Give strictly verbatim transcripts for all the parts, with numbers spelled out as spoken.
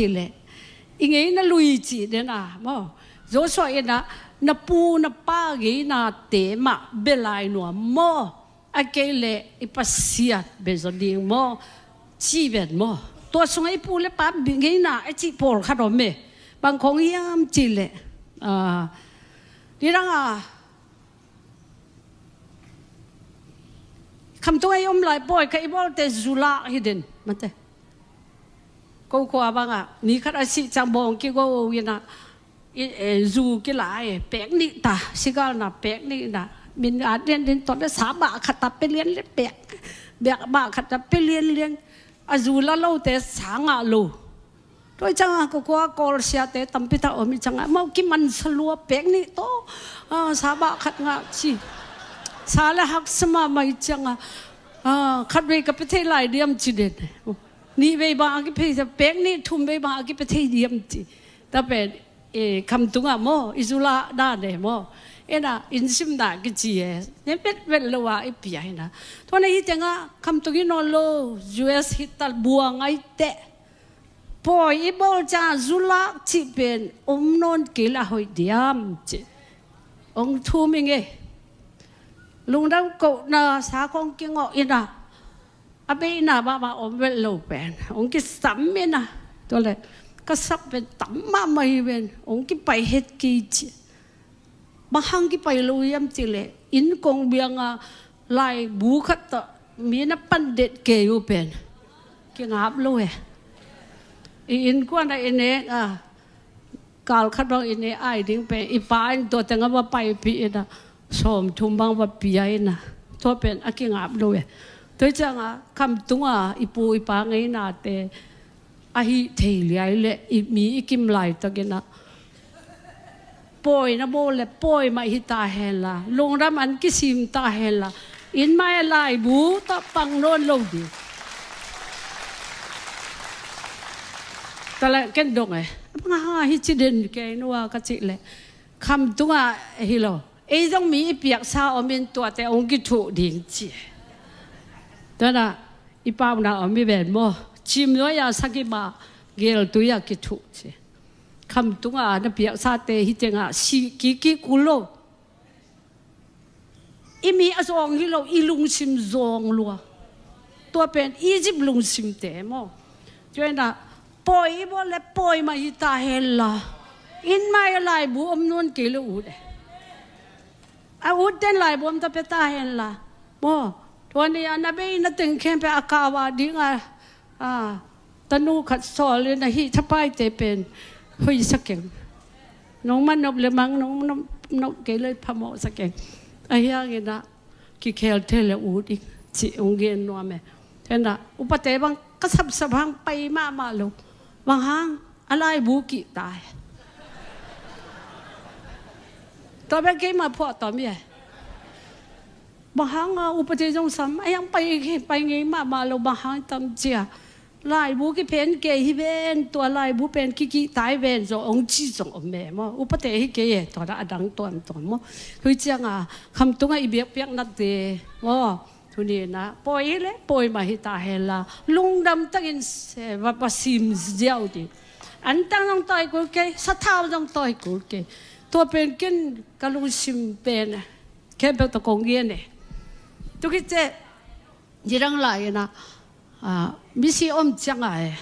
Cih leh i ngeina lui cih den a maw. Joshua in ah na pu na pa ngeinate mah bia lai nuam maw. A kei leh i Pasian bia zaw ding maw, ci ven maw. Tua sungah i pu le pa ngeina a cih pawlkhat om e. Bang khawng hiam cih leh, ah, nidang a Khamtung ah i om lai pawi khat i bawlte zu lak hi den mate. Ko khua bangah ni khat a sih ciang bawng kigo in ah, i, e, zu kila e, pek nih ta, sigalna pek nih na, min a den den tawh le sa bah khat a pia lian le pek, bek bah khat a pia lian lian, a zu la lote sa ngah lo. Tua i ciangah ko khua kawl siate tampi tak om i ciangah mau kimansa lua pek nih tawh, ah, sa bah khat ngah ci. Sa le haksa mahmah i ciangah, ah, khat vei ka pia thei lai diam ci den. Nih vei bang a kipia thei, pek nih thum vei bang a kipia thei diam ci. Tua pen, e, Khamtung ah maw, i zu lah dan e maw. Ena, inn sim dah kici e. Ne vetvet lo a i pia ina. Tua na hi tengah, Khamtung hi nawn lo, U S hi ta buang ai teh. Pawi i bawl ciang zu lak cih pen om nawn kei la hoih diam ci. Ong thum i ngei. Lungdam kohna sa khawng kingawh ina. A beina mahmah om velh lo pen ong kisam ina. Tua le ka sak pen tam mahmah hi ven, ong kipai het kei ci. Bang hang kipai lo hiam cih leh inn kong bianga laibu khat tawh mi na pan det kei uh pen kingap lo e. I innkuan ah i ne, ah, kal khat bang i ne ai ding pen i pa in tua tengah va paipih ina, sawmthum bang va pia ina. Tua pen a kingap lo e. Tua i ciangah Khamtung ah i pu i pa ngeinate a hih thei liai le i mi i kim laitak ina, pawi na bawl le pawi mah hi ta hen la, lungdam an kisim ta hen la, inn mai a laibu tawh pang nawn lo ding. Tua le ken dong e, bang hang a hi ci den kei nua ka cih leh, Khamtung ah hi lo, ei zong mi i piaksa om in tuate ong kithuh ding ci. Tua na i pauna om i ven maw, cim nuai a sak i mah gel tui a kithuh ci. Khamtung ah na piaksate hi tengah sih kiki kul lo. I mi a zawng hi lo, i lungsim zawng lua. Tua pen Egypt lungsimte maw. Tua ina pawi i bawl le pawi mah hi ta hen la, inn mai a laibu om nawn kei lo ut e. A ut den laibu om ta pia ta hen la maw. Tua ni a na bei na teng khempeuh a kau a ding a, a, tanu khat sawl in a hih thapaite pen hoih sa keng. Nong man nop le mang, nong nop, nop kei le phamawh sa keng. A hiang in a kikhel thei le ut ing ci ong gen nuam e. Tua ina upate bang ka sapsap hang pai mahmah lo. Bang hang a laibu kih ta e. Tua bek keimah phuah tawm hi e. Bang hang a upate zong sam a hiang pai, pai ngei mahmah lo, bang hang tam cia. Laibu kiphen kei hi ven, tua laibu pen kikihtai ven zaw ong ci zong om e maw. Upate hi kei e, tua dah a dang tuamtuam maw. Hui cianga Khamtung ah i biakpiaknate maw, tuni ina pawi hi le pawi mah hi ta hen la, lungdam takin se va, va sim ziau ding. Antang zong tawi kul kei, sathau zong tawi kul kei. Tua pen ken ka lungsim pen khempeuh tawh kong gen e. Tukite Nidang lai ina, a, misi om cianga e.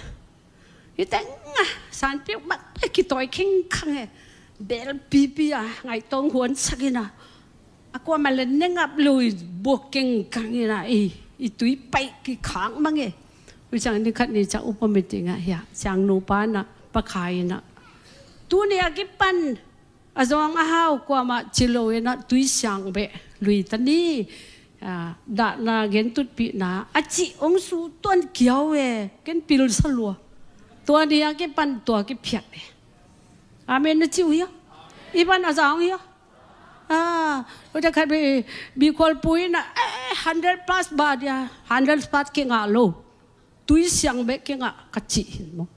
Hi tengah sanpiuk bak e, kitawi khingkhang e. Bel pipi a ngaitong huan sak ina, a kuamah le nengap lo i buak kengkang ina, i, i tui paih kikhak mang e. Ui ciang ni khat ni ciang upa meeting ah hia ciang nupa na pakha ina, tuni a kipan a zawng a hau kuamah ci lo ina, tui siang beh lui ta ni, a, dahna gentutpihna a cih ong su tuan kiau e, ken pil sa lua. Tua ni a kipan tua kiphiat e. Amen na ci uh hia? I ban a zawng hia? A, ute khat bi, bi khualpui na, eh, hundred plus ba dia, hundred plus kingah lo. Tui siang bek kingah ka cih hin maw.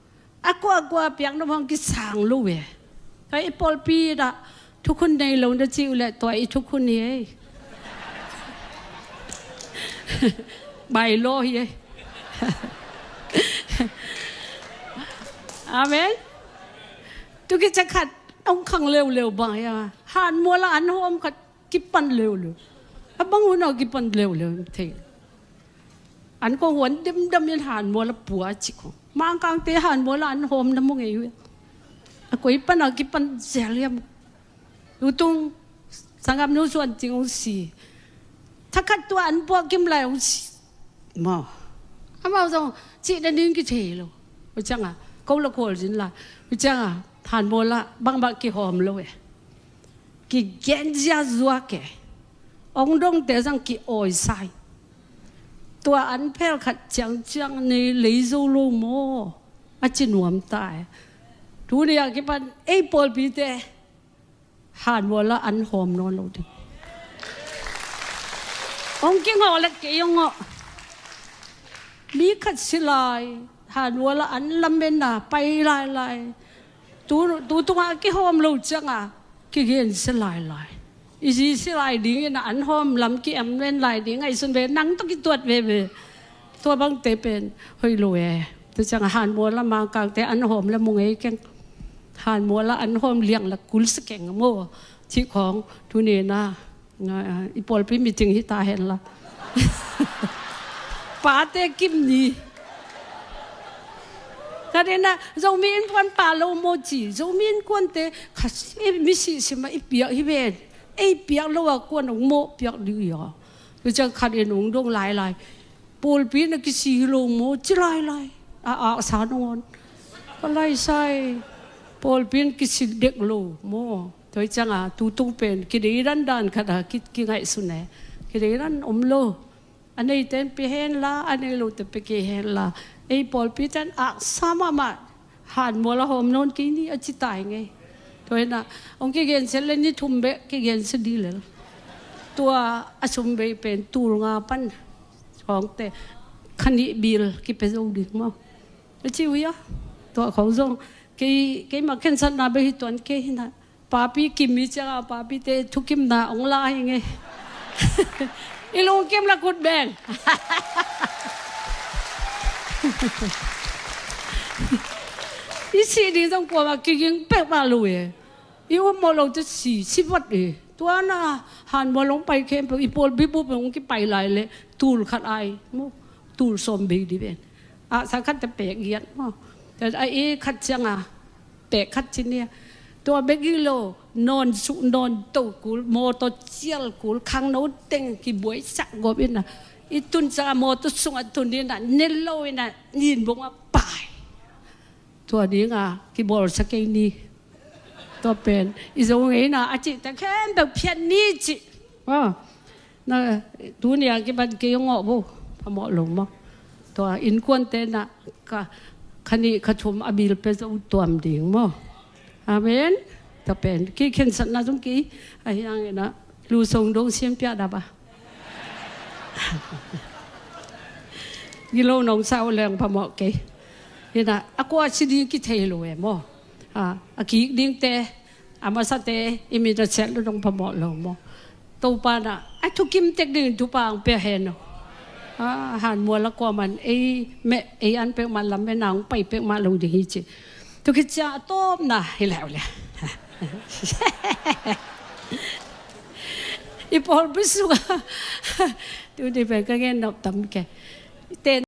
A kuakua piak na bang kisang lo ve. Hei, i pawlpi dah thukhun nei lo na cih uh leh tua i thukhun hi ei. Bai law hi ei. Amen. Tu kici khat hong khang leuleu bang hi a, hanmual ah an hawm khat kipan leuleu. A bang hun a kipan leuleu thei. An kong huan demdam in hanmual a pua ci kong. Mangkangte hanmual ah an hawm na mu ngei uh. A koi pan a kipan zel hiam. Tutung sanggam nu Suan Cing hong si. Thakhat tua an puak kim lai hong si. Maw. Amau zong cih na ning kithei lo. Ua cianga ko la khual zin la. Ua cianga hanmual ah bangbang kihawm lo e. Kigen ziazua ke. Ong dongte zang ki-awi sai. Tua an phel khat ciangciang nei lei zo lo maw. A ci nuam ta e. Tuni a kipan ei pawlpite hanmual ah an hawm nawn lo ding. Ong kingawh le kei ong awh. Mi khat si lai hanmual ah an lamen a pai lailai. Tu, tu tungah kihawm lo cianga kigen si lailai. I zi si lai dingin a an hawm lam ki-em len lai ding ngaihsun ve, nang tawh kituat veve. Tua bangte pen hoih lo e. Tua cianga hanmual ah Mangkangte an hawm la mu ngei keng. Hanmual ah an hawm liang la kul si keng maw. Cih khawng tuni na i pawlpi meeting hi ta hen la. Pate kim ni. Ka dena Zomi Innkuan pa lo maw ci. Zomi Innkuante kha, e, mi sihsim ah i piak hi ven. Ei piak lo a kuan ong mawh piak ding hi a. Tua ciang khat in ong dong lailai. Pawlpi na kisi hi lo maw ci lailai. A aksa nangawn. Ka laisai. Pawlpi na kisi dek lo maw. Tua cianga tutung pen kideidan dan khat a ki, kingaihsun e. Kideidan om lo. A neite in pia hen la, a nei lote pia kei hen la. Ei pawlpite in aksa mahmah hanmual ah hawm nawn kei ni a ci tai ngei. Tua hina ong kigen sia le ni thum beh kigen sia di lel. Tua a sum bei pen tul nga pan khawngte khanih bil kipia zo ding maw. A ci uh ia. Tua khawng zong kei, keimah khensatna beh hi tuan kei hina. Papi kim hi cianga papite thukimna ong la hi ngei. I lungkim la kut beng. I sih ding zong kuamah kiging pek mah lo e. I um mawh lo te si, si vat e. Tuana hanmual ong pai khempeuh i pawlpi bup ong kipai lai le tul khat ai maw. Tul sawm bei di ven. A sa khat te pek giat maw. A e khat cianga pek khat ci nia. Tua bek hi lo, nawn suk, nawn to kul, mawtaw cial kul, khangno teng kibuaisak gawp ina. I tun cianga mawtaw sungah tun ina, ne lo ina, nin bongah pai. Tua dinga kibawlsia kei ni. Tua pen i Zo ngeina a cihte khempeuh phiat ni cih. Aw. Na, tuni a kipan kei ong awh bo, phamawh lo maw. Tua innkuante na ka, kha nih kha thum a bil pia zo tuam ding maw. Amen. Tua pen kei khensatna zong kei a hiang ina lu song dong siam pia dap a. Gilo nong sa uh leng phamawh kei. Hina a kua si ding kithei lo e maw. A, a kik dingte, a masate i mit a siat lo dong phamawh lo maw. Topa na a thukim tek ding thupha ang pia hen aw. A, hanmual a kuaman ei meh ei an pek mah lam meh nang pai pek mah lo ding hi ci. Tua khit ciang a tawpna hi leuleu. I pawlpi sungah tuni pen ka gen nop tam ke. Ten